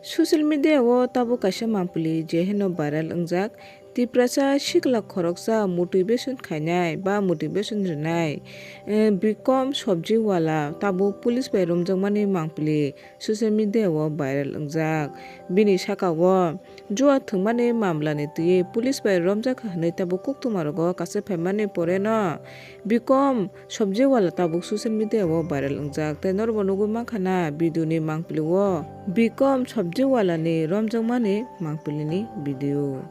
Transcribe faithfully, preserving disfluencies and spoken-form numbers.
Social media o tabuk kaisa mangpili je heno viral wngjak. Tiprasa sikla khoroksa motivation khainai ba motivation rwnai, eh, Bikom Sobji Wala tabuk police bai romjakmani mangpili social media o viral wngjak. Bini saka o jua thwngmani mamla ni twi police bai romjak hwnwi tabuk koktwma rogo kaisa phaimani pore no Bikom Sobji Wala tabuk social media o viral wngjak. Tei norokbo nugwi mankha na video ni mangpili o Bikom Sobji Wala ni romjakmani mangpili ni video.